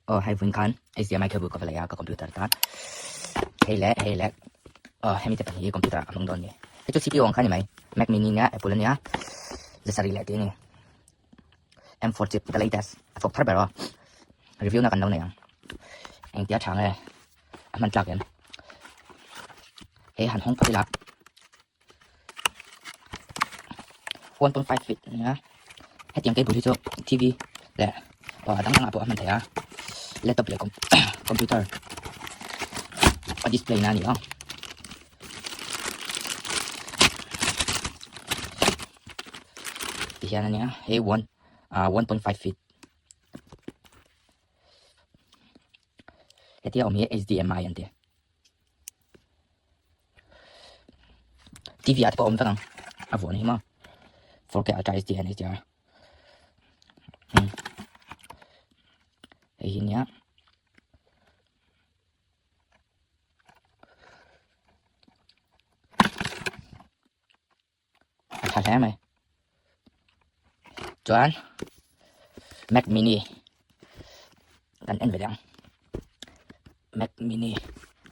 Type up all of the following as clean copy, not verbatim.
Aw hei vun khan HDMI cable ka va lei a ka computer tan hei leh hei leh aw hemi te pahnih hi computer ah ka hmang dawn a ni hei chu CPU ang kha a ni mai Mac mini nia Apple ania zasarih leh tih a ni M4 chip the latest a chhuak thar ber aw review na kan lo nei ang engtia tha nge a hman tlak em hei han hawng phawt ila 1.5 feet ania hetiang table hi chu TV leh a dang dangah pawh a hman theih a laptop leh computer a display na a ni a tihian ania hei one ah 1.5 feet hetia awm hi HDMI an ti. TV ah te pawh a awm vek ang a vuah ni hi maw 4K ultra HD and HDR hei hi nia a tha hle mai chuan Mac mini kan en ve leh ang Mac mini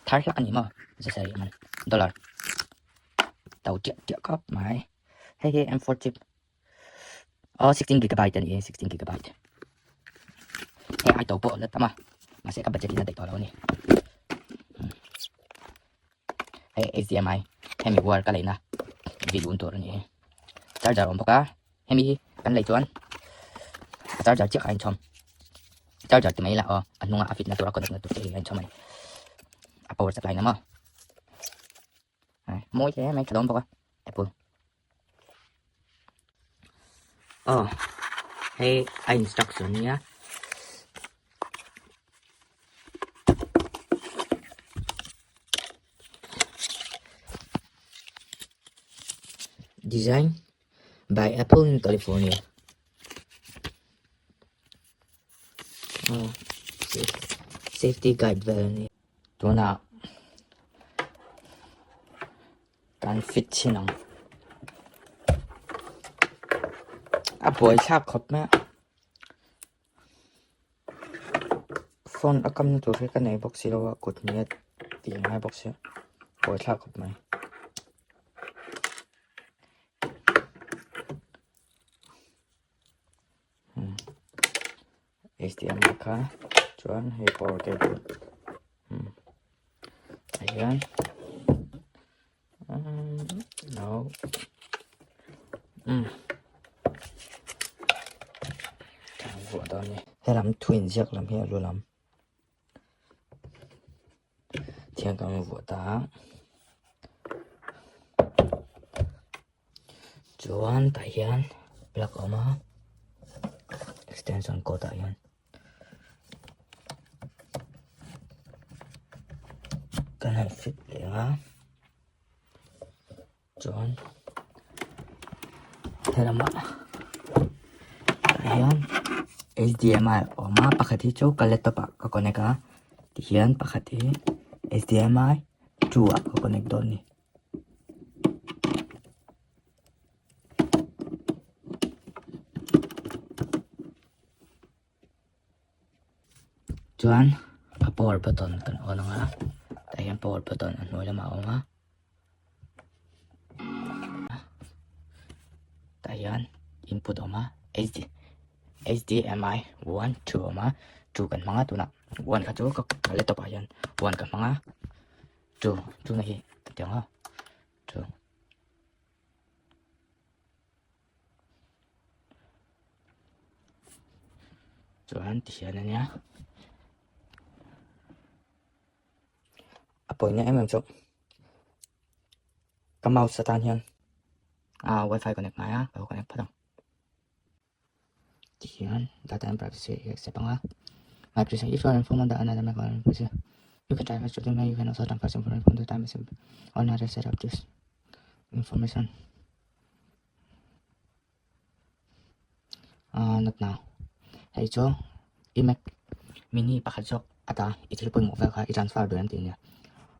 thar hlak a ni maw zasarih man dollar to tiah tiah khawp mai hei hi M4 chip aw 16 gigabyte a ni e 16 gigabyte hei ai to pawh a la tam a mahse ka budget in a daih tawh lo a ni. Hei HDMI hemi wire ka leina vih un tur a ni hi charger a awm bawk a hemi hi kan lei chuan a charger chiah kha a inchhawm charger ti mai ila aw a hnunga a fit na tur a connect na tur te hi a inchhawm a ni a power supply na maw mawi hle mai tha dawn bawk a apple aw hei a instruction nia. Design by Apple in California. Oh, safety guide vel a ni. Tunah kan fit chhin ang. A buaithlak khawp mai a. Phone a kam na tur hi ka nei bawk si lo a kut hnih a tih a ngai bawk sia buai thlak khawp mai. HDMI kha chuan hei power cable ah hian no vuah dawn a ni helam thu inziak lam hi a lu lam thian kan vuah ta a chuan tah hian plug a awm a extension cord ah hian. Kan han fit leh ang a chuan helamah tah hian HDMI a awm a pakhat hi chu ka laptop ah ka connect a tihian pakhat hi HDMI 2 ah ka connect dawn a ni. Chuan a power button kan on ang a tah hian power button a hnuai lamah a awm a tah hian input a awm a H H_D_M_I one two a awm a two kan hmang a tunah one kha chu ka laptop ah hian one ka hmang a two two na hi tiang a two. Chuan ti hian ania a pawina em em chu ka mouse atan hian ah wifi connect ngai a ka lo connect phawt ang ti hian data and privacy hi accept anga my privacy if you are informed on the another my privacy you can type as you can also transfer information from the time on another set up this information ah not now hei chu i mac mini pakhat zawk ata i thil pawimawh vel kha i transfer duh em tih ania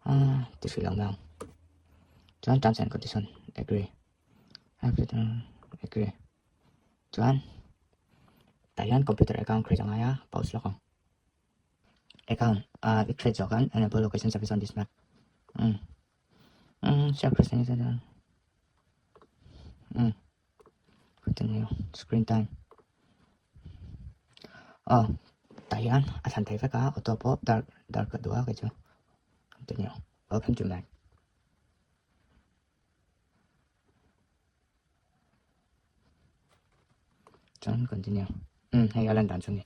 ah ti hrih lo mai ang chuan terms and condition agree agree chuan tah hian computer account create a ngai a pause lawk ang. Account ah i create zawh khan enable location service on this Mac. Umm umm share personalization umm continue screen time aw tah hian a thlan thei vek a auto pawh dark dark ka duh a kei chu continue welcome to Mac. Chuan continue umm hei a lan dan chu a ni.